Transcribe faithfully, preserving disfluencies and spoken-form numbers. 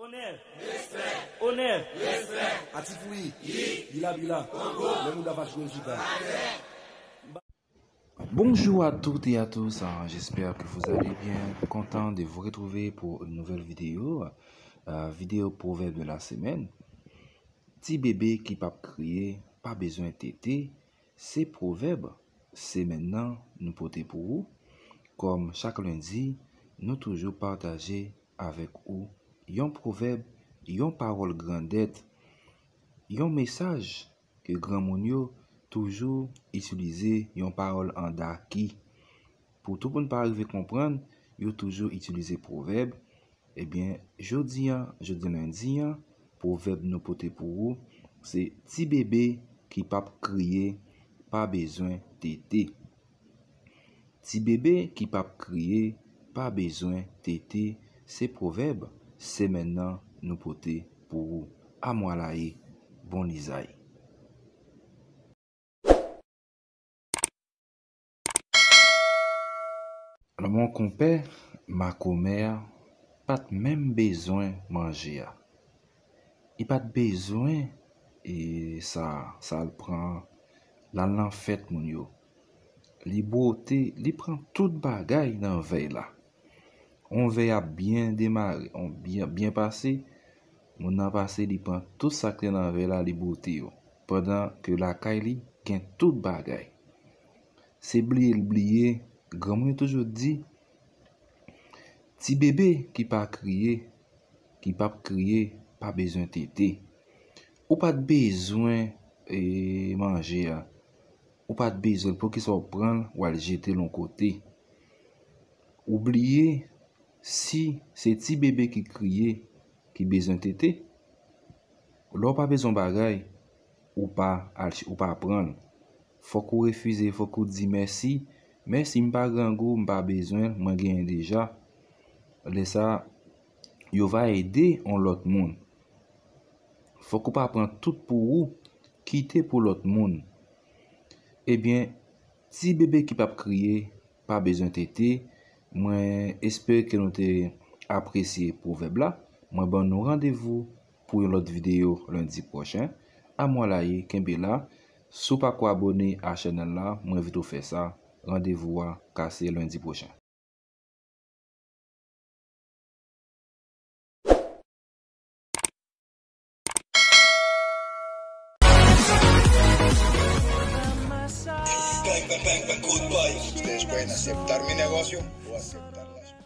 Onè! Respè! Onè! Respè! Atifwi! Bila bila! Kongo! Lè mouda va jwe jita. Bonjour à toutes et à tous, hein, j'espère que vous allez bien. Content de vous retrouver pour une nouvelle vidéo, euh, vidéo proverbe de la semaine. Ti bebe ki p ap kriye, pa bezwen tete, se pwovèb semèn nan nou pote pou ou. Kòm chak lendi, nou toujou pataje avèk ou yon pwovèb, yon pawòl grandèt, yon mesaj ke granmoun yo toujou itilize, yon pawòl an daki. Pou tout moun pa rive konprann, yo toujou itilize pwovèb. Ebyen, jodi a, jodi lendi a, pwovèb nou pote pou ou, se ti bebe ki p ap kriye, pa bezwen tete. Ti bebe ki p ap kriye, pa bezwen tete, se pwovèb semèn nan nou pote pou ou. Amwalaye, bon lizay. Alò, mon konpè, makomè a pa t menm bezwen manje a. Li pa t bezwen, e, sa, sa l pran, l al nan fèt moun yo. Li bwote, li pran tout bagay nan vèy la. On vèy ap byen demare, on byen, byen pase, moun nan pase, li pran tout sa k te nan vèy la, li bwote yo. Pandan ke lakay li gen tout bagay. Se bliye l bliye, granmoun yo toujou di, ti bebe ki pa kriye, ki p ap kriye, pa bezwen tete. Ou pa t bezwen, e, manje a. Ou pa t bezwen l, poukisa w pran l, w al jete l yon kote? Ou bliye, si se ti bebe ki kriye, ki bezwen tete, lè w pa bezwen bagay, ou pa al ch-, ou pa pran l. Fòk ou refize, fòk ou di mèsi. Mèsi, m pa grangou, m pa bezwen l, mwen genyen deja. Lè sa, yo va ede yon lòt moun. Fòk ou pa pran tout pou ou, kite pou lòt moun. Ebyen, ti bebe ki p ap kriye, pa bezwen tete. Mwen espere ke nou te apresye pwovèb la. Mwen ban nou randevou pou yon lòt videyo lendi pwochen. Amwalaye, kenbe la. Si w pa ko abone a chanèl la, mwen envite w fè sa. Randevou a kase lendi pwochen. Bang, bang, bang, bang, good boy. Ustedes pueden aceptar mi negocio o aceptar la suya.